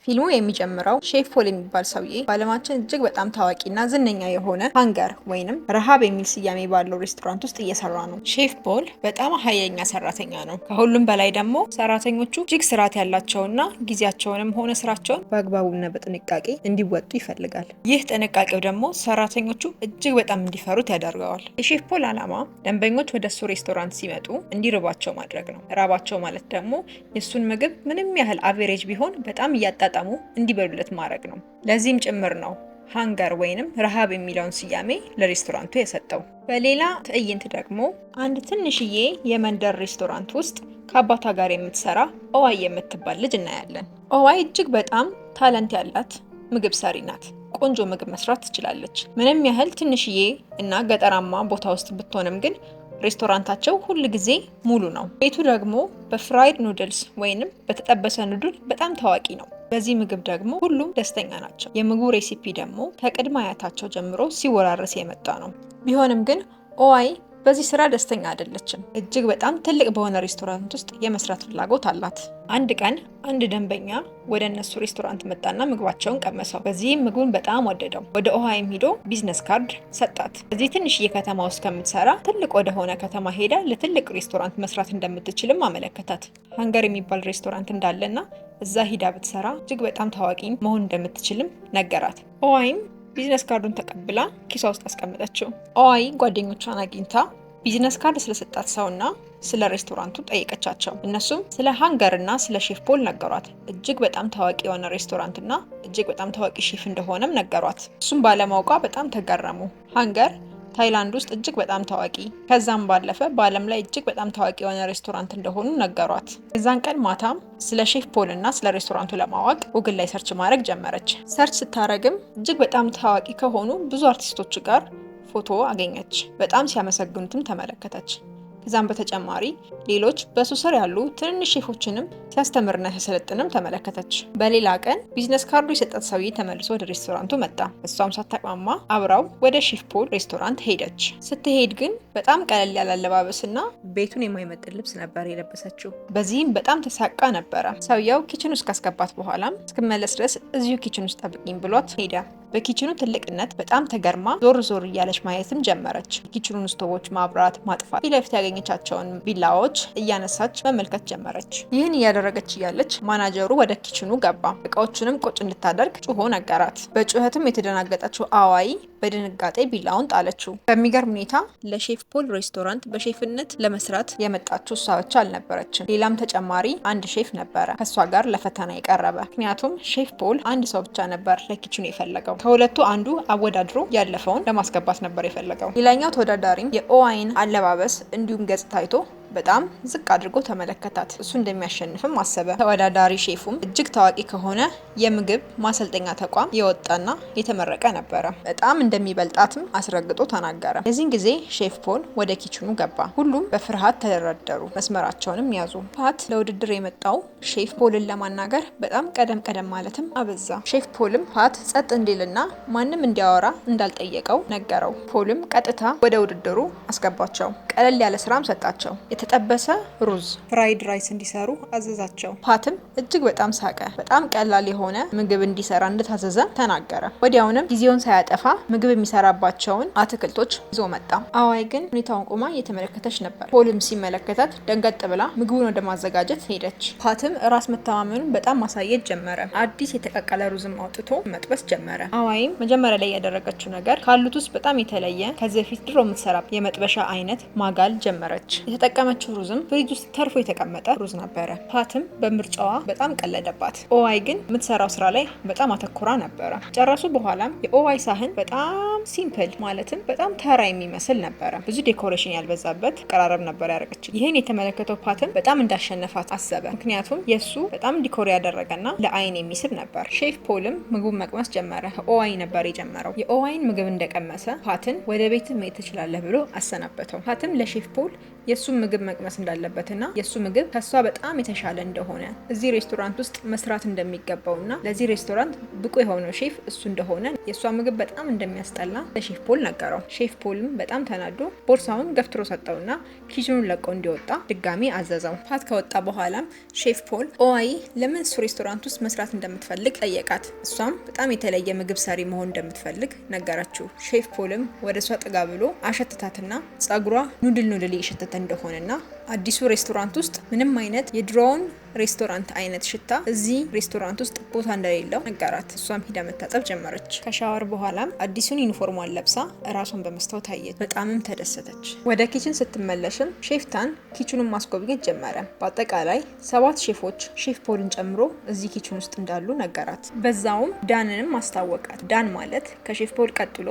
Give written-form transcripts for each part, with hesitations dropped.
ፊልሙ የሚጀምረው ሼፍ ፖል የሚባል ሰውዬ በዓለማችን እጅግ በጣም ታዋቂና ዝነኛ የሆነ Hunger ወይንም ረሃብ የሚል ስያሜ ባለው ሬስቶራንት ውስጥ እየሰራ ነው። ሼፍ ፖል በጣም ኃይለኛ ሰራተኛ ነው። ከሁሉም በላይ ደግሞ ሰራተኞቹ እጅግ ስርዓት ያላቸውና ጊዜያቸውንም ሆነ ስራቸውን በአግባቡና በጥንቃቄ እንዲወጡ ይፈልጋል። ይህ ጥንቃቄው ደግሞ ሰራተኞቹ እጅግ በጣም እንዲፈሩት ያደርገዋል። የሼፍ ፖል ዓላማ ደንበኞች ወደ እሱ ሬስቶራንት ሲመጡ እንዲርባቸው ማድረግ ነው። ራባቸው ማለት ደግሞ የእሱን ምግብ ምንም ያህል average ቢሆን በጣም እያጣጣሙ እንዲበሉለት ማድረግ ነው። ለዚህም ጭምር ነው Hunger ወይንም ረሃብ የሚለውን ስያሜ ለሬስቶራንቱ የሰጠው። በሌላ ትዕይንት ደግሞ አንድ ትንሽዬ የመንደር ሬስቶራንት ውስጥ ከአባቷ ጋር የምትሰራ ኦዋይ የምትባል ልጅ እናያለን። ኦዋይ እጅግ በጣም talent ያላት ምግብ ሰሪ ናት። ቆንጆ ምግብ መስራት ትችላለች። ምንም ያህል ትንሽዬ እና ገጠራማ ቦታ ውስጥ ብትሆንም ግን ሬስቶራንታቸው ሁል ጊዜ ሙሉ ነው። ቤቱ ደግሞ በ fried noodles ወይንም በተጠበሰ noodle በጣም ታዋቂ ነው። በዚህ ምግብ ደግሞ ሁሉም ደስተኛ ናቸው። የምግቡ recipe ደግሞ ከቅድመ አያታቸው ጀምሮ ሲወራረስ የመጣ ነው። ቢሆንም ግን ኦዋይ በዚህ ስራ ደስተኛ አይደለችም። እጅግ በጣም ትልቅ በሆነ ሬስቶራንት ውስጥ የመስራት ፍላጎት አላት። አንድ ቀን አንድ ደንበኛ ወደ እነሱ ሬስቶራንት መጣና ምግባቸውን ቀመሰው። በዚህም ምግቡን በጣም ወደደው። ወደ ኦሃይም ሂዶ business card ሰጣት። እዚህ ትንሽዬ ከተማ ውስጥ ከምትሰራ ትልቅ ወደሆነ ከተማ ሄዳ ለትልቅ ሬስቶራንት መስራት እንደምትችልም አመለከታት። Hunger የሚባል ሬስቶራንት እንዳለና እዛ ሂዳ ብትሰራ እጅግ በጣም ታዋቂ መሆን እንደምትችልም ነገራት። ኦዋይም business card ኡን ተቀብላ ኪሷ ውስጥ አስቀመጠችው። ኦዋይ ጓደኞቿን አግኝታ business card ስለሰጣት ሰውና ስለ ሬስቶራንቱ ጠየቀቻቸው። እነሱም ስለ Hunger እና ስለ ሼፍ ፖል ነገሯት። እጅግ በጣም ታዋቂ የሆነ ሬስቶራንት እና እጅግ በጣም ታዋቂ ሼፍ እንደሆነም ነገሯት። እሱም ባለማወቋ በጣም ተገረሙ። Hunger ታይላንድ ውስጥ እጅግ በጣም ታዋቂ፣ ከዛም ባለፈ በዓለም ላይ እጅግ በጣም ታዋቂ የሆነ ሬስቶራንት እንደሆኑ ነገሯት። የዛን ቀን ማታም ስለ ሼፍ ፖል እና ስለ ሬስቶራንቱ ለማወቅ ጉግል ላይ search ማድረግ ጀመረች። Search ስታረግም እጅግ በጣም ታዋቂ ከሆኑ ብዙ አርቲስቶች ጋር ፎቶ አገኘች። በጣም ሲያመሰግኑትም ተመለከተች። ከዛም በተጨማሪ ሌሎች በሱ ስር ያሉ ትንንሽ ሼፎችንም ሲያስተምርና ሲያሰለጥንም ተመለከተች። በሌላ ቀን business card ኡ የሰጣት ሰውዬ ተመልሶ ወደ ሬስቶራንቱ መጣ። እሷም ሳታቅማማ አብራው ወደ ሼፍ ፖል ሬስቶራንት ሄደች። ስትሄድ ግን በጣም ቀለል ያለ አለባበስና ቤቱን የማይመጥን ልብስ ነበር የለበሰችው። በዚህም በጣም ተሳቃ ነበረ። ሰውየው kitchen ውስጥ ካስገባት በኋላም እስክመለስ ድረስ እዚሁ kitchen ውስጥ ጠብቂኝ ብሏት ሄደ። በ kitchen ኑ ትልቅነት በጣም ተገርማ ዞር ዞር እያለች ማየትም ጀመረች። የ kitchen ኑን ስቶቮች ማብራት፣ ማጥፋት፣ ፊት ለፊት ያገኘቻቸውን ቢላዎች እያነሳች መመልከት ጀመረች። ይህን እያደረገች እያለች ማናጀሩ ወደ kitchen ኑ ገባ። እቃዎቹንም ቁጭ እንድታደርግ ጩሆ ነገራት። በጩኸትም የተደናገጠችው አዋይ በድንጋጤ ቢላውን ጣለችው። በሚገርም ሁኔታ ለሼፍ ፖል ሬስቶራንት በሼፍነት ለመስራት የመጣችው እሷ ብቻ አልነበረችም። ሌላም ተጨማሪ አንድ ሼፍ ነበረ ከእሷ ጋር ለፈተና የቀረበ። ምክንያቱም ሼፍ ፖል አንድ ሰው ብቻ ነበር ለ kitchen ኑ የፈለገው። ከሁለቱ አንዱ አወዳድሮ ያለፈውን ለማስገባት ነበር የፈለገው። ሌላኛው ተወዳዳሪም የኦዋይን አለባበስ እንዲሁም ገጽታ አይቶ በጣም ዝቅ አድርጎ ተመለከታት። እሱ እንደሚያሸንፍም አሰበ። ተወዳዳሪ ሼፉም እጅግ ታዋቂ ከሆነ የምግብ ማሰልጠኛ ተቋም የወጣና የተመረቀ ነበረ። በጣም እንደሚበልጣትም አስረግጦ ተናገረ። የዚህን ጊዜ ሼፍ ፖል ወደ kitchen ኑ ገባ። ሁሉም በፍርሃት ተደረደሩ፣ መስመራቸውንም ያዙ። ፓት ለውድድር የመጣው ሼፍ ፖልን ለማናገር በጣም ቀደም ቀደም ማለትም አበዛ። ሼፍ ፖልም ፓት ጸጥ እንዲልና ማንም እንዲያወራ እንዳልጠየቀው ነገረው። ፖልም ቀጥታ ወደ ውድድሩ አስገባቸው። ቀለል ያለ ስራም ሰጣቸው። የተጠበሰ ሩዝ fried rice እንዲሰሩ አዘዛቸው። ፓትም እጅግ በጣም ሳቀ። በጣም ቀላል የሆነ ምግብ እንዲሰራ እንደታዘዘ ተናገረ። ወዲያውንም ጊዜውን ሳያጠፋ ምግብ የሚሰራባቸውን አትክልቶች ይዞ መጣ። አዋይ ግን ሁኔታውን ቆማ እየተመለከተች ነበር። ፖልም ሲመለከታት ደንገጥ ብላ ምግቡን ወደ ማዘጋጀት ሄደች። ፓትም ራስ መተማመኑን በጣም ማሳየት ጀመረ። አዲስ የተቀቀለ ሩዝም አውጥቶ መጥበስ ጀመረ። አዋይም መጀመሪያ ላይ ያደረገችው ነገር ካሉት ውስጥ በጣም የተለየ ከዚህ በፊት ድሮ የምትሰራ የመጥበሻ አይነት ማጋል ጀመረች። የተጠቀመችው ሩዝም ፍሪጅ ውስጥ ተርፎ የተቀመጠ ሩዝ ነበረ። ፓትም በምርጫዋ በጣም ቀለደባት። ኦዋይ ግን የምትሰራው ስራ ላይ በጣም አተኩራ ነበረ። ጨረሱ በኋላም የኦዋይ ሳህን በጣም simple፣ ማለትም በጣም ተራ የሚመስል ነበረ። ብዙ decoration ያልበዛበት አቀራረብ ነበር ያደረገችው። ይህን የተመለከተው ፓትም በጣም እንዳሸነፋት አሰበ። ምክንያቱም የእሱ በጣም decor ያደረገና ለአይን የሚስብ ነበር። ሼፍ ፖልም ምግቡን መቅመስ ጀመረ። ከኦዋይ ነበር የጀመረው። የኦዋይን ምግብ እንደቀመሰ ፓትን ወደ ቤት መሄድ ትችላለህ ብሎ አሰናበተው። ፓትም ለሼፍ ፖል የእሱን ምግብ መቅመስ እንዳለበትና የእሱ ምግብ ከእሷ በጣም የተሻለ እንደሆነ፣ እዚህ ሬስቶራንት ውስጥ መስራት እንደሚገባውና ለዚህ ሬስቶራንት ብቁ የሆነው ሼፍ እሱ እንደሆነ፣ የእሷ ምግብ በጣም እንደሚያስጠላ ለሼፍ ፖል ነገረው። ሼፍ ፖልም በጣም ተናዶ ቦርሳውን ገፍትሮ ሰጠውና kitchen ኑን ለቆ እንዲወጣ ድጋሚ አዘዘው። ፓት ከወጣ በኋላም ሼፍ ፖል ኦዋይ ለምን እሱ ሬስቶራንት ውስጥ መስራት እንደምትፈልግ ጠየቃት። እሷም በጣም የተለየ ምግብ ሰሪ መሆን እንደምትፈልግ ነገረችው። ሼፍ ፖልም ወደ እሷ ጠጋ ብሎ አሸተታትና ጸጉሯ noodle noodle እየሸተተ እንደሆነና አዲሱ ሬስቶራንት ውስጥ ምንም አይነት የድሮውን ሬስቶራንት አይነት ሽታ እዚህ ሬስቶራንት ውስጥ ቦታ እንደሌለው ነገራት። እሷም ሂዳ መታጠብ ጀመረች። ከሻወር በኋላም አዲሱን ዩኒፎርሟን ለብሳ እራሷን በመስታወት አየች። በጣምም ተደሰተች። ወደ kitchen ስትመለስም ሼፍ ታን kitchen ኑን ማስጎብኘት ጀመረ። በአጠቃላይ ሰባት ሼፎች ሼፍ ፖልን ጨምሮ እዚህ kitchen ውስጥ እንዳሉ ነገራት። በዛውም ዳንንም አስታወቃት። ዳን ማለት ከሼፍ ፖል ቀጥሎ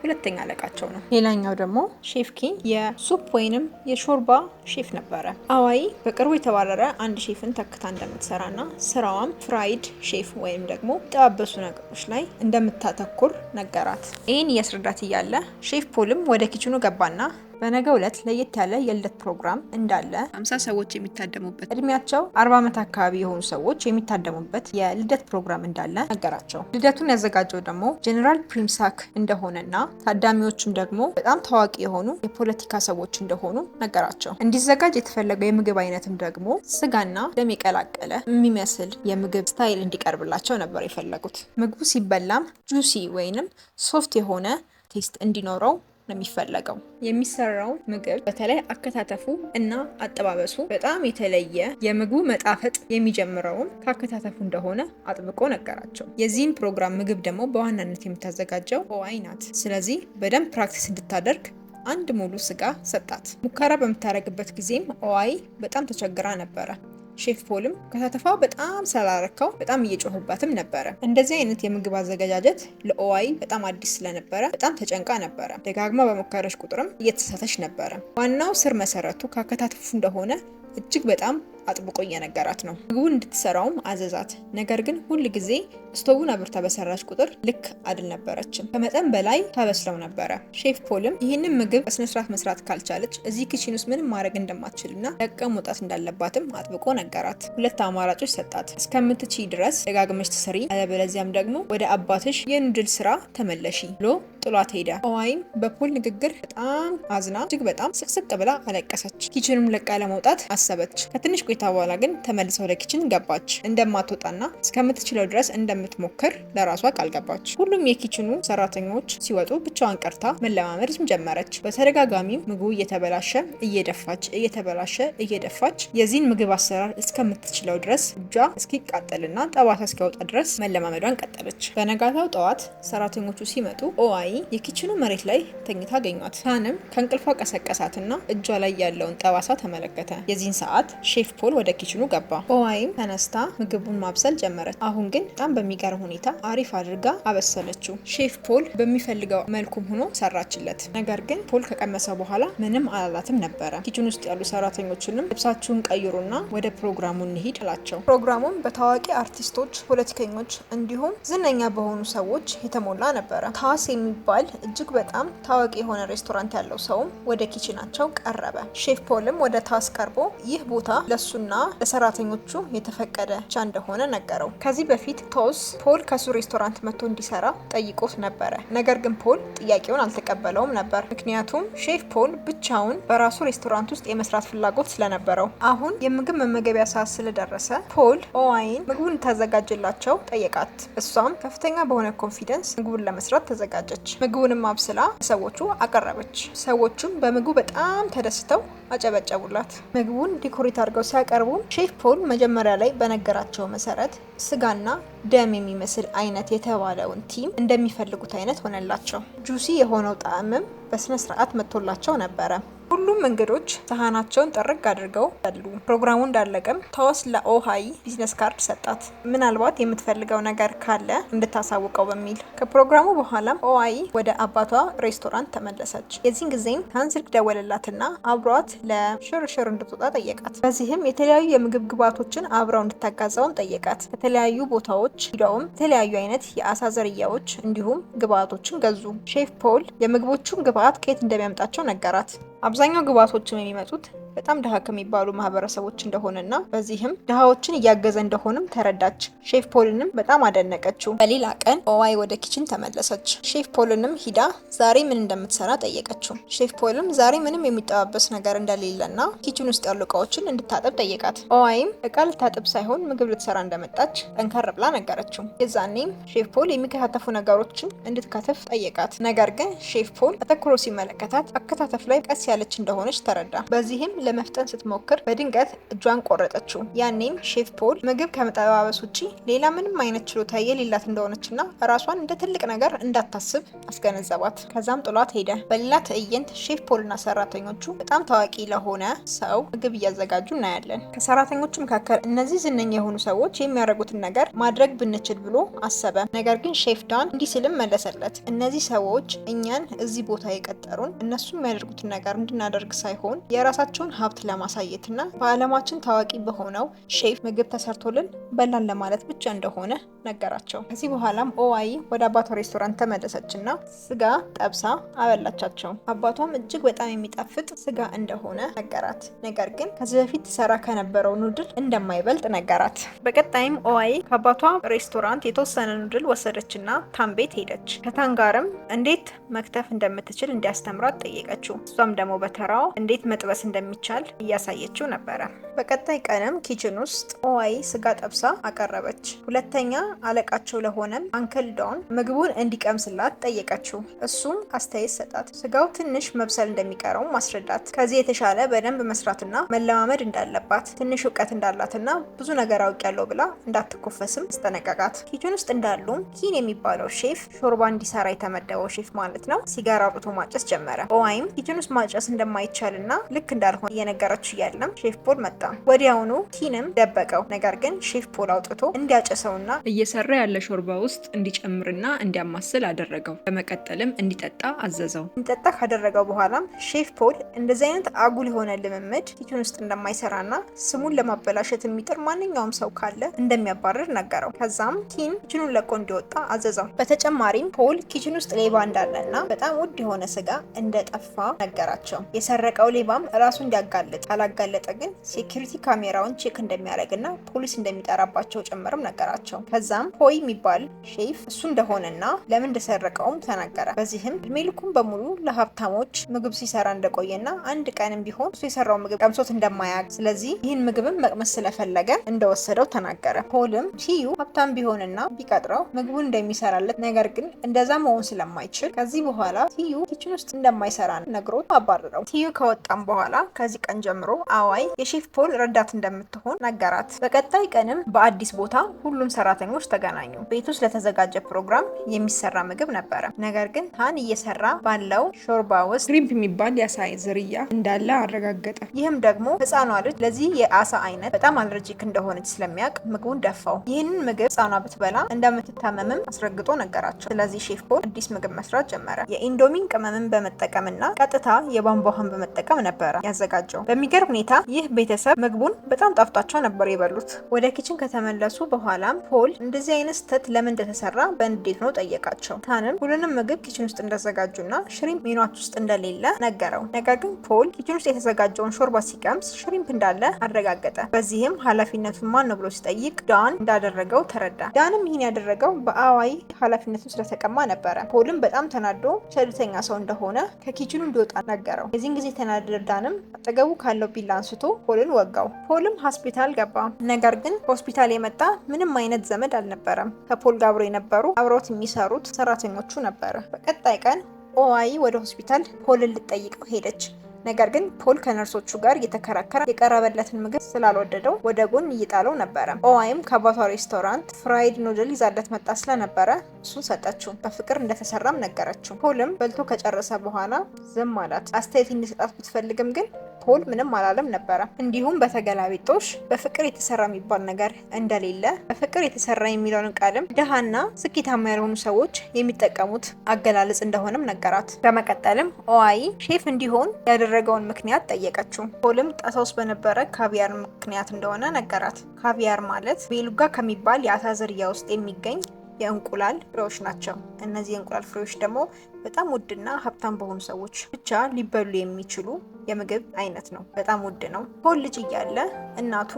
ሁለተኛ አለቃቸው ነው። ሌላኛው ደግሞ ሼፍ ኪን የ soup ወይንም የሾርባ ሼፍ ነበረ። አዋይ በቅርቡ የተባረረ አንድ ሼፍን ተክታ እንደምትሰራና ስራዋም fried chef ወይም ደግሞ የተጠባበሱ ነገሮች ላይ እንደምታተኩር ነገራት። ይህን እያስረዳት እያለ ሼፍ ፖልም ወደ kitchen ኑ ገባና በነገው ዕለት ለየት ያለ የልደት ፕሮግራም እንዳለ፣ 50 ሰዎች የሚታደሙበት፣ እድሜያቸው 40 ዓመት አካባቢ የሆኑ ሰዎች የሚታደሙበት የልደት ፕሮግራም እንዳለ ነገራቸው። ልደቱን ያዘጋጀው ደግሞ ጄኔራል ፕሪምሳክ እንደሆነና ታዳሚዎቹም ደግሞ በጣም ታዋቂ የሆኑ የፖለቲካ ሰዎች እንደሆኑ ነገራቸው። እንዲዘጋጅ የተፈለገው የምግብ አይነትም ደግሞ ስጋና ደም የቀላቀለ የሚመስል የምግብ style እንዲቀርብላቸው ነበር የፈለጉት። ምግቡ ሲበላም juicy ወይንም soft የሆነ taste እንዲኖረው ነው የሚፈለገው። የሚሰራው ምግብ በተለይ አከታተፉ እና አጠባበሱ በጣም የተለየ፣ የምግቡ መጣፈጥ የሚጀምረውም ከአከታተፉ እንደሆነ አጥብቆ ነገራቸው። የዚህን ፕሮግራም ምግብ ደግሞ በዋናነት የምታዘጋጀው ኦዋይ ናት። ስለዚህ በደንብ practice እንድታደርግ አንድ ሙሉ ስጋ ሰጣት። ሙከራ በምታደርግበት ጊዜም ኦዋይ በጣም ተቸግራ ነበረ። ሼፍ ፖልም አከታተፏ በጣም ስላላረካው በጣም እየጮህባትም ነበረ። እንደዚህ አይነት የምግብ አዘገጃጀት ለኦዋይ በጣም አዲስ ስለነበረ በጣም ተጨንቃ ነበረ። ደጋግማ በሞከረች ቁጥርም እየተሳሳተች ነበረ። ዋናው ስር መሰረቱ ካከታተፉ እንደሆነ እጅግ በጣም አጥብቆ እየነገራት ነው። ምግቡን እንድትሰራውም አዘዛት። ነገር ግን ሁል ጊዜ ስቶቡን አብርታ በሰራች ቁጥር ልክ አልነበረችም። ከመጠን በላይ ታበስለው ነበረ። ሼፍ ፖልም ይህንን ምግብ በስነስርዓት መስራት ካልቻለች እዚህ kitchen ውስጥ ምንም ማድረግ እንደማትችልና ለቃ መውጣት እንዳለባትም አጥብቆ ነገራት። ሁለት አማራጮች ሰጣት። እስከምትችይ ድረስ ደጋግመሽ ትስሪ፣ አለበለዚያም ደግሞ ወደ አባትሽ የ noodle ስራ ተመለሺ ብሎ ጥሏት ሄደ። ኦዋይም በፖል ንግግር በጣም አዝና እጅግ በጣም ስቅስቅ ብላ አለቀሰች። Kitchen ኑም ለቃ ለመውጣት አሰበች። ከትንሽ ቆይታ በኋላ ግን ተመልሳ ወደ kitchen ገባች። እንደማትወጣና እስከምትችለው ድረስ እንደምትሞክር ለራሷ ቃል ገባች። ሁሉም የ kitchen ኑ ሰራተኞች ሲወጡ ብቻዋን ቀርታ መለማመድ ጀመረች። በተደጋጋሚም ምግቡ እየተበላሸ እየደፋች፣ እየተበላሸ እየደፋች የዚህን ምግብ አሰራር እስከምትችለው ድረስ፣ እጇ እስኪቃጠልና ጠባሳ እስኪያወጣ ድረስ መለማመዷን ቀጠለች። በነጋታው ጠዋት ሰራተኞቹ ሲመጡ ኦዋይ የ kitchen ኑ መሬት ላይ ተኝታ አገኟት። ታንም ከእንቅልፏ ቀሰቀሳትና እጇ ላይ ያለውን ጠባሳ ተመለከተ። የዚህን ሰዓት ሼፍ ፖል ወደ kitchen ኑ ገባ። ኦዋይም ተነስታ ምግቡን ማብሰል ጀመረች። አሁን ግን በጣም በሚገርም ሁኔታ አሪፍ አድርጋ አበሰለችው። ሼፍ ፖል በሚፈልገው መልኩም ሆኖ ሰራችለት። ነገር ግን ፖል ከቀመሰው በኋላ ምንም አላላትም ነበረ። Kitchen ውስጥ ያሉ ሰራተኞችንም ልብሳችሁን ቀይሩና ወደ ፕሮግራሙ እንሂድ አላቸው። ፕሮግራሙም በታዋቂ አርቲስቶች፣ ፖለቲከኞች እንዲሁም ዝነኛ በሆኑ ሰዎች የተሞላ ነበረ። ታስ የሚባል እጅግ በጣም ታዋቂ የሆነ ሬስቶራንት ያለው ሰውም ወደ kitchen ናቸው ቀረበ። ሼፍ ፖልም ወደ ታስ ቀርቦ ይህ ቦታ ለሱና ለሰራተኞቹ የተፈቀደ ብቻ እንደሆነ ነገረው። ከዚህ በፊት ቶስ ፖል ከሱ ሬስቶራንት መጥቶ እንዲሰራ ጠይቆት ነበረ። ነገር ግን ፖል ጥያቄውን አልተቀበለውም ነበር። ምክንያቱም ሼፍ ፖል ብቻውን በራሱ ሬስቶራንት ውስጥ የመስራት ፍላጎት ስለነበረው። አሁን የምግብ መመገቢያ ሰዓት ስለደረሰ ፖል ኦዋይን ምግቡን እንድታዘጋጅላቸው ጠየቃት። እሷም ከፍተኛ በሆነ confidence ምግቡን ለመስራት ተዘጋጀች። ምግቡንም አብስላ ሰዎቹ አቀረበች። ሰዎቹም በምግቡ በጣም ተደስተው አጨበጨቡላት። ምግቡን decorate አድርገው ሲያቀርቡ ሼፍ ፖል መጀመሪያ ላይ በነገራቸው መሰረት ስጋና ደም የሚመስል አይነት የተባለውን theme እንደሚፈልጉት አይነት ሆነላቸው። Juicy የሆነው ጣዕምም በስነ ስርዓት መጥቶላቸው ነበረ። ሁሉም እንግዶች ሰሃናቸውን ጥርግ አድርገው በሉ። ፕሮግራሙ እንዳለቀም ታወስ ለኦሃይ business card ሰጣት፣ ምናልባት የምትፈልገው ነገር ካለ እንድታሳውቀው በሚል። ከፕሮግራሙ በኋላም ኦሃይ ወደ አባቷ ሬስቶራንት ተመለሰች። የዚህን ጊዜም ታን ስልክ ደወለላትና አብሯት ለሽርሽር እንድትወጣ ጠየቃት። በዚህም የተለያዩ የምግብ ግብዓቶችን አብረው እንድታጋዛውም ጠየቃት። ከተለያዩ ቦታዎች ሂደውም የተለያዩ አይነት የአሳ ዝርያዎች እንዲሁም ግብዓቶችን ገዙ። ሼፍ ፖል የምግቦቹን ግብዓት ከየት እንደሚያምጣቸው ነገራት። አብዛኛው ግብዓቶችም የሚመጡት በጣም ድሃ ከሚባሉ ማህበረሰቦች እንደሆነና በዚህም ድሃዎችን እያገዘ እንደሆነም ተረዳች። ሼፍ ፖልንም በጣም አደነቀችው። በሌላ ቀን ኦዋይ ወደ kitchen ተመለሰች። ሼፍ ፖልንም ሂዳ ዛሬ ምን እንደምትሰራ ጠየቀችው። ሼፍ ፖልም ዛሬ ምንም የሚጠባበስ ነገር እንደሌለና kitchen ውስጥ ያሉ እቃዎችን እንድታጠብ ጠየቃት። ኦዋይም እቃ ልታጥብ ሳይሆን ምግብ ልትሰራ እንደመጣች ጠንከር ብላ ነገረችው። የዛኔም ሼፍ ፖል የሚከታተፉ ነገሮችን እንድትከትፍ ጠየቃት። ነገር ግን ሼፍ ፖል አተኩሮ ሲመለከታት አከታተፍ ላይ ቀስ ያለች እንደሆነች ተረዳ። በዚህም ለመፍጠን ስትሞክር በድንገት እጇን ቆረጠችው። ያኔም ሼፍ ፖል ምግብ ከመጠባበስ ውጪ ሌላ ምንም አይነት ችሎታ የሌላት እንደሆነችና ራሷን እንደ ትልቅ ነገር እንዳታስብ አስገነዘባት። ከዛም ጥሏት ሄደ። በሌላ ትዕይንት ሼፍ ፖልና ሰራተኞቹ በጣም ታዋቂ ለሆነ ሰው ምግብ እያዘጋጁ እናያለን። ከሰራተኞቹ መካከል እነዚህ ዝነኛ የሆኑ ሰዎች የሚያደርጉትን ነገር ማድረግ ብንችል ብሎ አሰበ። ነገር ግን ሼፍ ዳን እንዲህ ሲልም መለሰለት፣ እነዚህ ሰዎች እኛን እዚህ ቦታ የቀጠሩን እነሱ የሚያደርጉትን ነገር እንድናደርግ ሳይሆን የራሳቸውን ሀብት ለማሳየትና በዓለማችን ታዋቂ በሆነው ሼፍ ምግብ ተሰርቶልን በላን ለማለት ብቻ እንደሆነ ነገራቸው። ከዚህ በኋላም ኦዋይ ወደ አባቷ ሬስቶራንት ተመለሰችና ስጋ ጠብሳ አበላቻቸው። አባቷም እጅግ በጣም የሚጣፍጥ ስጋ እንደሆነ ነገራት። ነገር ግን ከዚህ በፊት ትሰራ ከነበረው noodle እንደማይበልጥ ነገራት። በቀጣይም ኦዋይ ከአባቷ ሬስቶራንት የተወሰነ noodle ወሰደችና ታን ቤት ሄደች። ከታን ጋርም እንዴት መክተፍ እንደምትችል እንዲያስተምራት ጠየቀችው። እሷም ደግሞ በተራው እንዴት መጥበስ እንደሚቻል እያሳየችው ነበረ። በቀጣይ ቀንም kitchen ውስጥ ኦዋይ ስጋ ጠብሳ አቀረበች። ሁለተኛ አለቃቸው ለሆነም Uncle ዶን ምግቡን እንዲቀምስላት ጠየቀችው። እሱም አስተያየት ሰጣት። ስጋው ትንሽ መብሰል እንደሚቀረው ማስረዳት፣ ከዚህ የተሻለ በደንብ መስራትና መለማመድ እንዳለባት፣ ትንሽ እውቀት እንዳላትና ብዙ ነገር አውቄያለሁ ብላ እንዳትኮፈስም አስጠነቀቃት። Kitchen ውስጥ እንዳሉም ኪን የሚባለው ሼፍ፣ ሾርባ እንዲሰራ የተመደበው ሼፍ ማለት ነው፣ ሲጋራ አውጥቶ ማጨስ ጀመረ። ኦዋይም kitchen ውስጥ ማጨስ እንደማይቻልና ልክ እንዳልሆነ እየነገረችው እያለም ሼፍ ፖል መጣ። ወዲያውኑ ኪንም ደበቀው። ነገር ግን ሼፍ ፖል አውጥቶ እንዲያጨሰውና እየሰራ ያለ ሾርባ ውስጥ እንዲጨምርና እንዲያማስል አደረገው። በመቀጠልም እንዲጠጣ አዘዘው። እንዲጠጣ ካደረገው በኋላም ሼፍ ፖል እንደዚህ አይነት አጉል የሆነ ልምምድ kitchen ውስጥ እንደማይሰራና ስሙን ለማበላሸት የሚጥር ማንኛውም ሰው ካለ እንደሚያባርር ነገረው። ከዛም ኪን kitchen ኑን ለቆ እንዲወጣ አዘዘው። በተጨማሪም ፖል kitchen ውስጥ ሌባ እንዳለና በጣም ውድ የሆነ ስጋ እንደጠፋ ነገራቸው። የሰረቀው ሌባም ራሱ እንዲያጋልጥ፣ ካላጋለጠ ግን security ካሜራውን check እንደሚያደርግና ፖሊስ እንደሚጠራባቸው ጭምርም ነገራቸው። ከዛም ፖይ የሚባል ሼፍ እሱ እንደሆነና ለምን እንደሰረቀውም ተናገረ። በዚህም እድሜ ልኩን በሙሉ ለሀብታሞች ምግብ ሲሰራ እንደቆየና አንድ ቀንም ቢሆን እሱ የሰራው ምግብ ቀምሶት እንደማያውቅ፣ ስለዚህ ይህን ምግብም መቅመስ ስለፈለገ እንደወሰደው ተናገረ። ፖልም ቲዩ ሀብታም ቢሆንና ቢቀጥረው ምግቡን እንደሚሰራለት፣ ነገር ግን እንደዛ መሆን ስለማይችል ከዚህ በኋላ ቲዩ kitchen ውስጥ እንደማይሰራ ነግሮት አባረረው። ቲዩ ከወጣም በኋላ ከዚህ ቀን ጀምሮ አዋይ የሼፍ ፖል ረዳት እንደምትሆን ነገራት። በቀጣይ ቀንም በአዲስ ቦታ ሁሉም ሰራተኞች ተገናኙ። ቤት ውስጥ ለተዘጋጀ ፕሮግራም የሚሰራ ምግብ ነበረ። ነገር ግን ታን እየሰራ ባለው ሾርባ ውስጥ Shrimp የሚባል የአሳ ዝርያ እንዳለ አረጋገጠ። ይህም ደግሞ ህፃኗ ልጅ ለዚህ የአሳ አይነት በጣም allergic እንደሆነች ስለሚያውቅ ምግቡን ደፋው። ይህንን ምግብ ህፃኗ ብትበላ እንደምትታመምም አስረግጦ ነገራቸው። ስለዚህ ሼፍ ፖል አዲስ ምግብ መስራት ጀመረ። የኢንዶሚን ቅመምን በመጠቀምና ቀጥታ የቧንቧ ውሃን በመጠቀም ነበረ ያዘጋጀው። በሚገርም ሁኔታ ይህ ቤተሰብ ምግቡን በጣም ጣፍጧቸው ነበር የበሉት። ወደ kitchen ከተመለሱ በኋላም ፖል እንደዚህ አይነት ስህተት ለምን እንደተሰራ በንዴት ነው ጠየቃቸው። ታንም ሁሉንም ምግብ kitchen ውስጥ እንዳዘጋጁና shrimp ሜኗች ውስጥ እንደሌለ ነገረው። ነገር ግን ፖል kitchen ውስጥ የተዘጋጀውን ሾርባ ሲቀምስ shrimp እንዳለ አረጋገጠ። በዚህም ኃላፊነቱን ማን ነው ብሎ ሲጠይቅ ዳን እንዳደረገው ተረዳ። ዳንም ይህን ያደረገው በአዋይ ኃላፊነቱን ስለተቀማ ነበረ። ፖልም በጣም ተናዶ ቸልተኛ ሰው እንደሆነ ከ kitchen ኑ እንዲወጣ ነገረው። የዚህን ጊዜ የተናደደ ዳንም አጠገቡ ካለው ቢላ አንስቶ ፖልን ወጋው። ፖልም ሆስፒታል ገባ። ነገር ግን ሆስፒታል የመጣ ምንም አይነት ዘመድ አልነበረም። ከፖል ጋር አብረው የነበሩ አብረውት የሚሰሩት ሰራተኞቹ ነበረ። በቀጣይ ቀን ኦዋይ ወደ ሆስፒታል ፖልን ልትጠይቀው ሄደች። ነገር ግን ፖል ከነርሶቹ ጋር እየተከራከረ የቀረበለትን ምግብ ስላልወደደው ወደ ጎን እየጣለው ነበረ። ኦዋይም ከአባቷ ሬስቶራንት fried noodle ይዛለት መጣ ስለነበረ እሱን ሰጠችው። በፍቅር እንደተሰራም ነገረችው። ፖልም በልቶ ከጨረሰ በኋላ ዝም አላት። አስተያየት እንዲሰጣት ብትፈልግም ግን ፖል ምንም አላለም ነበረ። እንዲሁም በተገላቢጦሽ በፍቅር የተሰራ የሚባል ነገር እንደሌለ፣ በፍቅር የተሰራ የሚለውን ቃልም ድሃና ስኬታማ ያልሆኑ ሰዎች የሚጠቀሙት አገላለጽ እንደሆነም ነገራት። በመቀጠልም ኦዋይ ሼፍ እንዲሆን ያደረገውን ምክንያት ጠየቀችው። ፖልም ጣሳ ውስጥ በነበረ caviar ምክንያት እንደሆነ ነገራት። Caviar ማለት beluga ከሚባል የአሳ ዝርያ ውስጥ የሚገኝ የእንቁላል ፍሬዎች ናቸው። እነዚህ የእንቁላል ፍሬዎች ደግሞ በጣም ውድና ሀብታም በሆኑ ሰዎች ብቻ ሊበሉ የሚችሉ የምግብ አይነት ነው። በጣም ውድ ነው። ፖል ልጅ እያለ እናቱ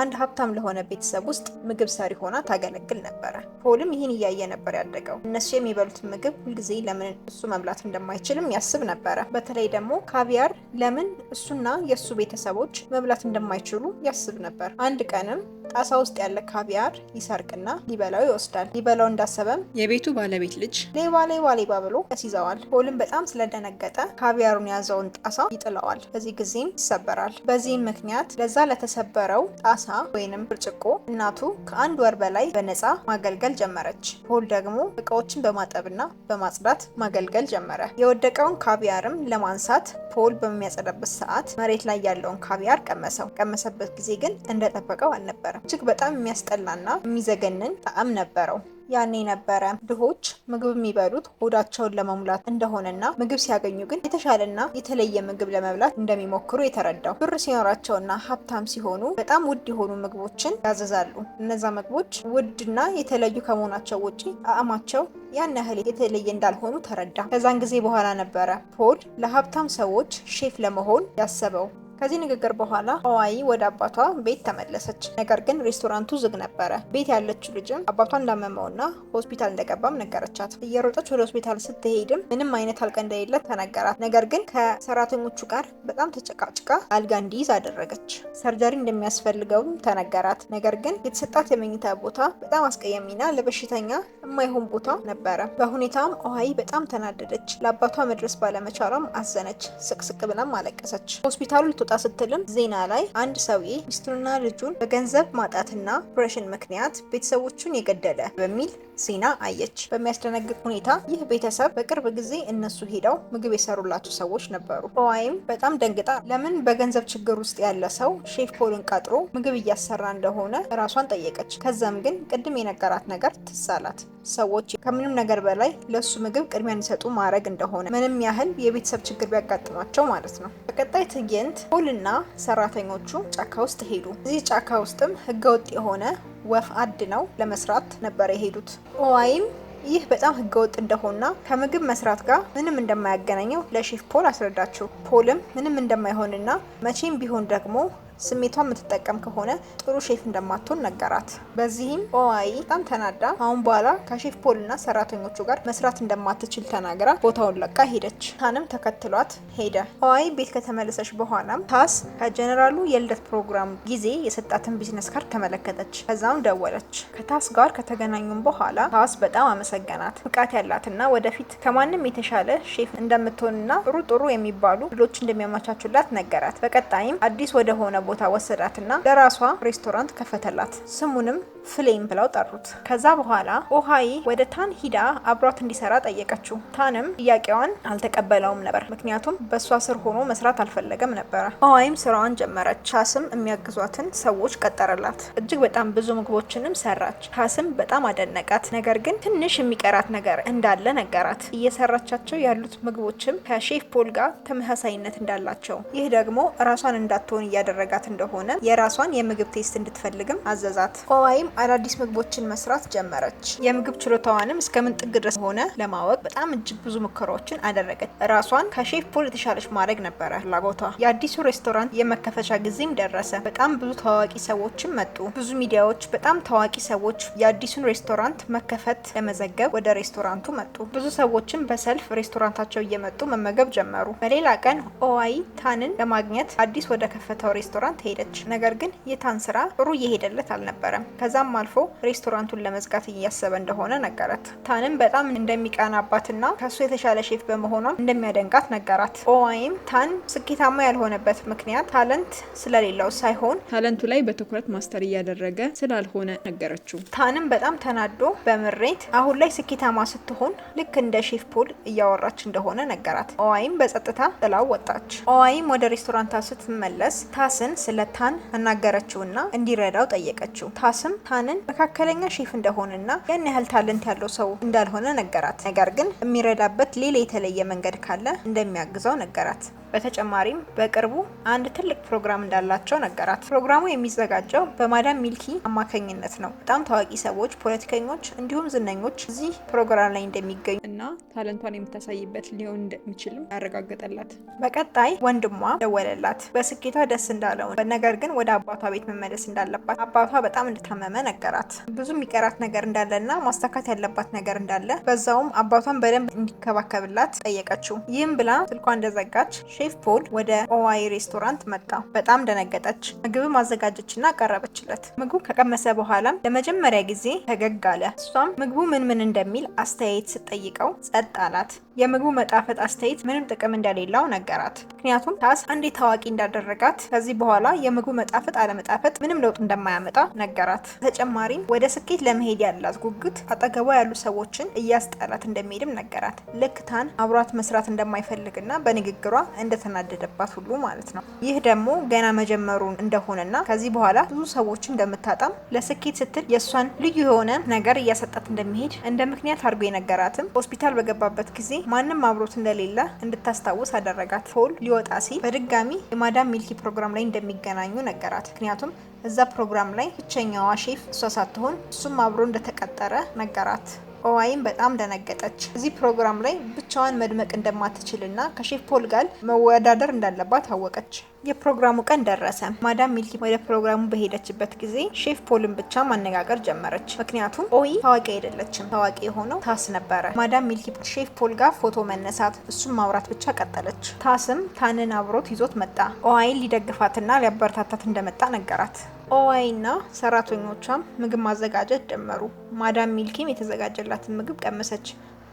አንድ ሀብታም ለሆነ ቤተሰብ ውስጥ ምግብ ሰሪ ሆና ታገለግል ነበረ። ፖልም ይህን እያየ ነበር ያደገው። እነሱ የሚበሉትን ምግብ ሁልጊዜ ለምን እሱ መብላት እንደማይችልም ያስብ ነበረ። በተለይ ደግሞ ካቪያር ለምን እሱና የእሱ ቤተሰቦች መብላት እንደማይችሉ ያስብ ነበር። አንድ ቀንም ጣሳ ውስጥ ያለ ካቪያር ይሰርቅና ሊበላው ይወስዳል። ሊበላው እንዳሰበም የቤቱ ባለቤት ልጅ ሌባ ሌባ ሌባ ብሎ ያስይዘዋል። ፖልም በጣም ስለደነገጠ ካቪያሩን የያዘውን ጣሳ ይጥለዋል። በዚህ ጊዜም ይሰበራል። በዚህም ምክንያት ለዛ ለተሰበረው ጣሳ ወይንም ብርጭቆ እናቱ ከ1 ወር በላይ በነፃ ማገልገል ጀመረች። ፖል ደግሞ እቃዎችን በማጠብና በማጽዳት ማገልገል ጀመረ። የወደቀውን ካቪያርም ለማንሳት ፖል በሚያጸዳበት ሰዓት መሬት ላይ ያለውን ካቪያር ቀመሰው። ቀመሰበት ጊዜ ግን እንደጠበቀው አልነበረም። እጅግ በጣም የሚያስጠላና የሚዘገንን ጣዕም ነበረው። ያኔ ነበረ ድሆች ምግብ የሚበሉት ሆዳቸውን ለመሙላት እንደሆነና ምግብ ሲያገኙ ግን የተሻለና የተለየ ምግብ ለመብላት እንደሚሞክሩ የተረዳው። ብር ሲኖራቸውና ሀብታም ሲሆኑ በጣም ውድ የሆኑ ምግቦችን ያዘዛሉ። እነዛ ምግቦች ውድና የተለዩ ከመሆናቸው ውጪ ጣዕማቸው ያን ያህል የተለየ እንዳልሆኑ ተረዳ። ከዛን ጊዜ በኋላ ነበረ ፖል ለሀብታም ሰዎች ሼፍ ለመሆን ያሰበው። ከዚህ ንግግር በኋላ ኦዋይ ወደ አባቷ ቤት ተመለሰች። ነገር ግን ሬስቶራንቱ ዝግ ነበረ። ቤት ያለችው ልጅም አባቷ እንዳመመውና ሆስፒታል እንደገባም ነገረቻት። እየሮጠች ወደ ሆስፒታል ስትሄድም ምንም አይነት አልጋ እንደሌለ ተነገራት። ነገር ግን ከሰራተኞቹ ጋር በጣም ተጨቃጭቃ አልጋ እንዲይዝ አደረገች። Surgery እንደሚያስፈልገውም ተነገራት። ነገር ግን የተሰጣት የመኝታ ቦታ በጣም አስቀያሚና ለበሽተኛ የማይሆን ቦታ ነበረ። በሁኔታውም ኦሃይ በጣም ተናደደች። ለአባቷ መድረስ ባለመቻሏም አዘነች። ስቅስቅ ብላም አለቀሰች። ሆስፒታሉ ልትወጣ ስትልም ዜና ላይ አንድ ሰውዬ ሚስቱንና ልጁን በገንዘብ ማጣትና depression ምክንያት ቤተሰቦቹን የገደለ በሚል ዜና አየች። በሚያስደነግጥ ሁኔታ ይህ ቤተሰብ በቅርብ ጊዜ እነሱ ሄደው ምግብ የሰሩላቸው ሰዎች ነበሩ። ኦዋይም በጣም ደንግጣ ለምን በገንዘብ ችግር ውስጥ ያለ ሰው ሼፍ ፖልን ቀጥሮ ምግብ እያሰራ እንደሆነ ራሷን ጠየቀች። ከዛም ግን ቅድም የነገራት ነገር ትዝ አላት። ሰዎች ከምንም ነገር በላይ ለእሱ ምግብ ቅድሚያ እንዲሰጡ ማድረግ እንደሆነ፣ ምንም ያህል የቤተሰብ ችግር ቢያጋጥማቸው ማለት ነው። በቀጣይ ትዕይንት ፖልና ሰራተኞቹ ጫካ ውስጥ ሄዱ። እዚህ ጫካ ውስጥም ህገወጥ የሆነ ወፍ አድነው ለመስራት ነበር የሄዱት። ኦዋይም ይህ በጣም ህገወጥ እንደሆነና ከምግብ መስራት ጋር ምንም እንደማያገናኘው ለሼፍ ፖል አስረዳችው። ፖልም ምንም እንደማይሆንና መቼም ቢሆን ደግሞ ስሜቷን የምትጠቀም ከሆነ ጥሩ ሼፍ እንደማትሆን ነገራት። በዚህም ኦዋይ በጣም ተናዳ አሁን በኋላ ከሼፍ ፖልና ሰራተኞቹ ጋር መስራት እንደማትችል ተናግራ ቦታውን ለቃ ሄደች። ታንም ተከትሏት ሄደ። ኦዋይ ቤት ከተመለሰች በኋላም ታስ ከጀነራሉ የልደት ፕሮግራም ጊዜ የሰጣትን business card ተመለከተች። ከዛም ደወለች። ከታስ ጋር ከተገናኙም በኋላ ታስ በጣም አመሰገናት። ብቃት ያላትና ወደፊት ከማንም የተሻለ ሼፍ እንደምትሆንና ጥሩ ጥሩ የሚባሉ እድሎች እንደሚያመቻቹላት ነገራት። በቀጣይም አዲስ ወደሆነ ቦታ ወሰዳትና ለራሷ ሬስቶራንት ከፈተላት። ስሙንም ፍሌም ብለው ጠሩት። ከዛ በኋላ ኦሃይ ወደ ታን ሂዳ አብሯት እንዲሰራ ጠየቀችው። ታንም ጥያቄዋን አልተቀበለውም ነበር፣ ምክንያቱም በእሷ ስር ሆኖ መስራት አልፈለገም ነበረ። ኦሃይም ስራዋን ጀመረች። ታስም የሚያግዟትን ሰዎች ቀጠረላት። እጅግ በጣም ብዙ ምግቦችንም ሰራች። ታስም በጣም አደነቃት። ነገር ግን ትንሽ የሚቀራት ነገር እንዳለ ነገራት። እየሰራቻቸው ያሉት ምግቦችም ከሼፍ ፖል ጋር ተመሳሳይነት እንዳላቸው፣ ይህ ደግሞ ራሷን እንዳትሆን እያደረጋት እንደሆነ የራሷን የምግብ taste እንድትፈልግም አዘዛት። ኦዋይም አዳዲስ ምግቦችን መስራት ጀመረች። የምግብ ችሎታዋንም እስከምን ጥግ ድረስ ሆነ ለማወቅ በጣም እጅግ ብዙ ሙከራዎችን አደረገች። ራሷን ከሼፍ ፖል የተሻለች ማድረግ ነበረ ፍላጎቷ። የአዲሱ ሬስቶራንት የመከፈቻ ጊዜም ደረሰ። በጣም ብዙ ታዋቂ ሰዎችም መጡ። ብዙ ሚዲያዎች፣ በጣም ታዋቂ ሰዎች የአዲሱን ሬስቶራንት መከፈት ለመዘገብ ወደ ሬስቶራንቱ መጡ። ብዙ ሰዎችም በሰልፍ ሬስቶራንታቸው እየመጡ መመገብ ጀመሩ። በሌላ ቀን ኦዋይ ታንን ለማግኘት አዲስ ወደ ከፈተው ሬስቶራንት ሄደች። ነገር ግን የታን ስራ ጥሩ እየሄደለት አልነበረም። ከዛም አልፎ ሬስቶራንቱን ለመዝጋት እያሰበ እንደሆነ ነገራት። ታንም በጣም እንደሚቀናባትና ከሱ የተሻለ ሼፍ በመሆኗም እንደሚያደንቃት ነገራት። ኦዋይም ታን ስኬታማ ያልሆነበት ምክንያት talent ስለሌለው ሳይሆን talent ኡ ላይ በትኩረት master እያደረገ ስላልሆነ ነገረችው። ታንም በጣም ተናዶ በምሬት አሁን ላይ ስኬታማ ስትሆን ልክ እንደ ሼፍ ፖል እያወራች እንደሆነ ነገራት። ኦዋይም በጸጥታ ጥላው ወጣች። ኦዋይም ወደ ሬስቶራንቷ ስትመለስ ታስን ስለ ታን አናገረችውና እንዲረዳው ጠየቀችው። ታስም ታንን መካከለኛ ሼፍ እንደሆነና ያን ያህል talent ያለው ሰው እንዳልሆነ ነገራት። ነገር ግን የሚረዳበት ሌላ የተለየ መንገድ ካለ እንደሚያግዘው ነገራት። በተጨማሪም በቅርቡ አንድ ትልቅ ፕሮግራም እንዳላቸው ነገራት። ፕሮግራሙ የሚዘጋጀው በማዳም ሚልኪ አማካኝነት ነው። በጣም ታዋቂ ሰዎች፣ ፖለቲከኞች እንዲሁም ዝነኞች እዚህ ፕሮግራም ላይ እንደሚገኙ እና talent ቷን የምታሳይበት ሊሆን እንደሚችልም ያረጋገጠላት። በቀጣይ ወንድሟ ደወለላት። በስኬቷ ደስ እንዳለው ነገር ግን ወደ አባቷ ቤት መመለስ እንዳለባት፣ አባቷ በጣም እንደታመመ ነገራት። ብዙ የሚቀራት ነገር እንዳለና ማስተካት ያለባት ነገር እንዳለ፣ በዛውም አባቷን በደንብ እንዲከባከብላት ጠየቀችው። ይህም ብላ ስልኳ እንደዘጋች ሼፍ ፖል ወደ ኦዋይ ሬስቶራንት መጣ። በጣም ደነገጠች። ምግብ ማዘጋጀችና ቀረበችለት። ምግቡ ከቀመሰ በኋላም ለመጀመሪያ ጊዜ ፈገግ አለ። እሷም ምግቡ ምን ምን እንደሚል አስተያየት ስትጠይቀው ጸጥ አላት። የምግቡ መጣፈጥ አስተያየት ምንም ጥቅም እንደሌለው ነገራት። ምክንያቱም ታስ አንዴ ታዋቂ እንዳደረጋት ከዚህ በኋላ የምግቡ መጣፈጥ አለመጣፈጥ ምንም ለውጥ እንደማያመጣ ነገራት። በተጨማሪም ወደ ስኬት ለመሄድ ያላት ጉጉት አጠገቧ ያሉ ሰዎችን እያስጠላት እንደሚሄድም ነገራት። ልክ ታን አብሯት መስራት እንደማይፈልግና በንግግሯ እንደተናደደባት ሁሉ ማለት ነው። ይህ ደግሞ ገና መጀመሩን እንደሆነና ከዚህ በኋላ ብዙ ሰዎችን እንደምታጣም፣ ለስኬት ስትል የእሷን ልዩ የሆነ ነገር እያሰጣት እንደሚሄድ እንደ ምክንያት አድርጎ የነገራትም ሆስፒታል በገባበት ጊዜ ማንም አብሮት እንደሌለ እንድታስታውስ አደረጋት። ፖል ሊወጣ ሲል በድጋሚ የማዳም ሚልኪ ፕሮግራም ላይ እንደሚገናኙ ነገራት። ምክንያቱም እዛ ፕሮግራም ላይ ብቸኛዋ ሼፍ እሷ ሳትሆን እሱም አብሮ እንደተቀጠረ ነገራት። ኦዋይም በጣም ደነገጠች። እዚህ ፕሮግራም ላይ ብቻዋን መድመቅ እንደማትችልና ከሼፍ ፖል ጋር መወዳደር እንዳለባት አወቀች። የፕሮግራሙ ቀን ደረሰ። ማዳም ሚልኪ ወደ ፕሮግራሙ በሄደችበት ጊዜ ሼፍ ፖልን ብቻ ማነጋገር ጀመረች። ምክንያቱም ኦይ ታዋቂ አይደለችም። ታዋቂ የሆነው ታስ ነበረ። ማዳም ሚልኪ ሼፍ ፖል ጋር ፎቶ መነሳት፣ እሱም ማውራት ብቻ ቀጠለች። ታስም ታንን አብሮት ይዞት መጣ። ኦዋይን ሊደግፋትና ሊያበረታታት እንደመጣ ነገራት። ኦዋይና ሰራተኞቿም ምግብ ማዘጋጀት ጀመሩ። ማዳም ሚልኪም የተዘጋጀላትን ምግብ ቀመሰች።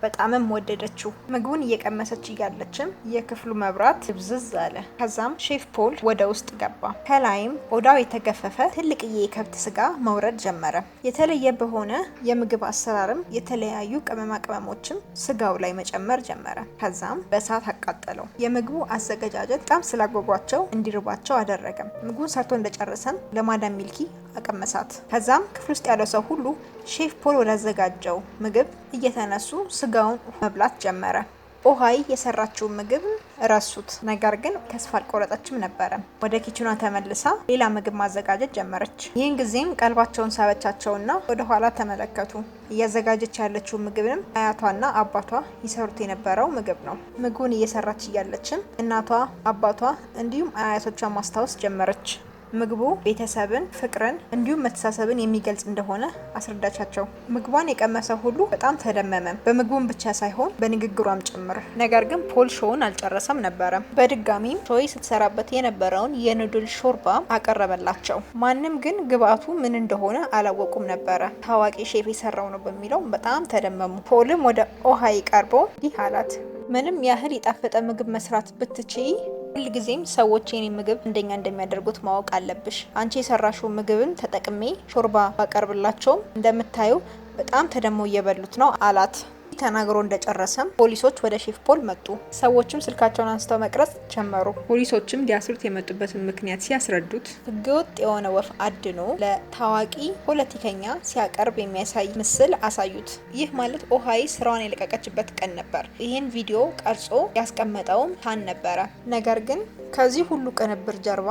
በጣምም ወደደችው። ምግቡን እየቀመሰች እያለችም የክፍሉ መብራት ድብዝዝ አለ። ከዛም ሼፍ ፖል ወደ ውስጥ ገባ። ከላይም ቆዳው የተገፈፈ ትልቅዬ የከብት ስጋ መውረድ ጀመረ። የተለየ በሆነ የምግብ አሰራርም የተለያዩ ቅመማ ቅመሞችም ስጋው ላይ መጨመር ጀመረ። ከዛም በእሳት አቃጠለው። የምግቡ አዘገጃጀት በጣም ስላጓጓቸው እንዲርባቸው አደረገም። ምግቡን ሰርቶ እንደጨረሰም ለማዳም ሚልኪ አቀመሳት። ከዛም ክፍል ውስጥ ያለው ሰው ሁሉ ሼፍ ፖል ወዳዘጋጀው ምግብ እየተነሱ ስጋውን መብላት ጀመረ። ኦሃይ የሰራችውን ምግብ ረሱት። ነገር ግን ተስፋ አልቆረጠችም ነበረ። ወደ kitchen ኗ ተመልሳ ሌላ ምግብ ማዘጋጀት ጀመረች። ይህን ጊዜም ቀልባቸውን ሳበቻቸውና ወደ ኋላ ተመለከቱ። እያዘጋጀች ያለችው ምግብንም አያቷና አባቷ ይሰሩት የነበረው ምግብ ነው። ምግቡን እየሰራች እያለችም እናቷ፣ አባቷ እንዲሁም አያቶቿ ማስታወስ ጀመረች። ምግቡ ቤተሰብን፣ ፍቅርን እንዲሁም መተሳሰብን የሚገልጽ እንደሆነ አስረዳቻቸው። ምግቧን የቀመሰ ሁሉ በጣም ተደመመ። በምግቡም ብቻ ሳይሆን በንግግሯም ጭምር። ነገር ግን ፖል show ውን አልጨረሰም ነበረ። በድጋሚም ሾይ ስትሰራበት የነበረውን የ noodle ሾርባ አቀረበላቸው። ማንም ግን ግብአቱ ምን እንደሆነ አላወቁም ነበረ። ታዋቂ ሼፍ የሰራው ነው በሚለው በጣም ተደመሙ። ፖልም ወደ ኦሃይ ቀርቦ እንዲህ አላት፦ ምንም ያህል የጣፈጠ ምግብ መስራት ብትችይ ሁልጊዜም ሰዎች የኔ ምግብ አንደኛ እንደሚያደርጉት ማወቅ አለብሽ። አንቺ የሰራሽው ምግብን ተጠቅሜ ሾርባ ባቀርብላቸውም እንደምታዩ በጣም ተደምመው እየበሉት ነው አላት። ተናግሮ እንደጨረሰም ፖሊሶች ወደ ሼፍ ፖል መጡ። ሰዎችም ስልካቸውን አንስተው መቅረጽ ጀመሩ። ፖሊሶችም ሊያስሩት የመጡበትን ምክንያት ሲያስረዱት ህገወጥ የሆነ ወፍ አድኖ ለታዋቂ ፖለቲከኛ ሲያቀርብ የሚያሳይ ምስል አሳዩት። ይህ ማለት ኦሃይ ስራዋን የለቀቀችበት ቀን ነበር። ይህን ቪዲዮ ቀርጾ ያስቀመጠውም ታን ነበረ። ነገር ግን ከዚህ ሁሉ ቅንብር ጀርባ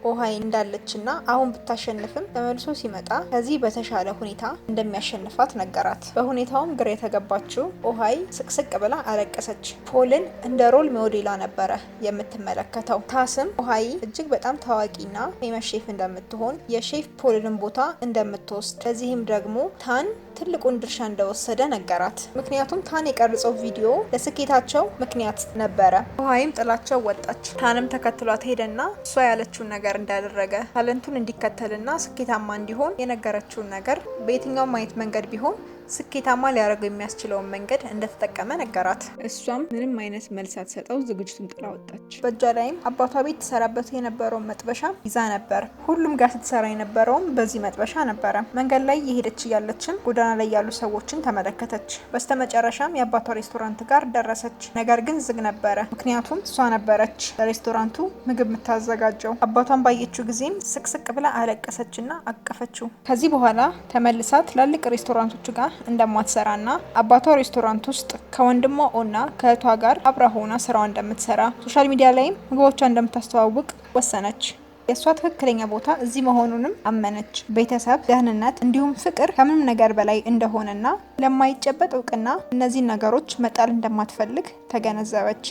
ኦሃይ እንዳለችና አሁን ብታሸንፍም ተመልሶ ሲመጣ ከዚህ በተሻለ ሁኔታ እንደሚያሸንፋት ነገራት። በሁኔታውም ግራ የተገባችው ኦሃይ ስቅስቅ ብላ አለቀሰች። ፖልን እንደ role model ሏ ነበረ የምትመለከተው። ታስም ኦሃይ እጅግ በጣም ታዋቂና famous ሼፍ እንደምትሆን፣ የሼፍ ፖልንን ቦታ እንደምትወስድ፣ ለዚህም ደግሞ ታን ትልቁን ድርሻ እንደወሰደ ነገራት። ምክንያቱም ታን የቀረጸው ቪዲዮ ለስኬታቸው ምክንያት ነበረ። ኦሃይም ጥላቸው ወጣች። ታንም ተከትሏት ሄደና እሷ ያለችውን ነገር እንዳደረገ፣ talent ኡን እንዲከተልና ስኬታማ እንዲሆን የነገረችውን ነገር በየትኛውም አይነት መንገድ ቢሆን ስኬታማ ሊያደርገው የሚያስችለውን መንገድ እንደተጠቀመ ነገራት። እሷም ምንም አይነት መልስ ሳትሰጠው ዝግጅቱን ጥላ ወጣች። በእጇ ላይም አባቷ ቤት ትሰራበት የነበረውን መጥበሻ ይዛ ነበር። ሁሉም ጋር ስትሰራ የነበረውም በዚህ መጥበሻ ነበረ። መንገድ ላይ የሄደች እያለችም ጎዳና ላይ ያሉ ሰዎችን ተመለከተች። በስተመጨረሻም የአባቷ ሬስቶራንት ጋር ደረሰች። ነገር ግን ዝግ ነበረ። ምክንያቱም እሷ ነበረች ለሬስቶራንቱ ምግብ የምታዘጋጀው። አባቷን ባየችው ጊዜም ስቅስቅ ብላ አለቀሰችና አቀፈችው። ከዚህ በኋላ ተመልሳ ትላልቅ ሬስቶራንቶች ጋር እንደማትሰራና አባቷ ሬስቶራንት ውስጥ ከወንድሟ ኦና ከእህቷ ጋር አብራ ሆና ስራዋ እንደምትሰራ፣ social media ላይም ምግቦቿ እንደምታስተዋውቅ ወሰነች። የእሷ ትክክለኛ ቦታ እዚህ መሆኑንም አመነች። ቤተሰብ፣ ደህንነት እንዲሁም ፍቅር ከምንም ነገር በላይ እንደሆነና ለማይጨበጥ እውቅና እነዚህን ነገሮች መጣል እንደማትፈልግ ተገነዘበች።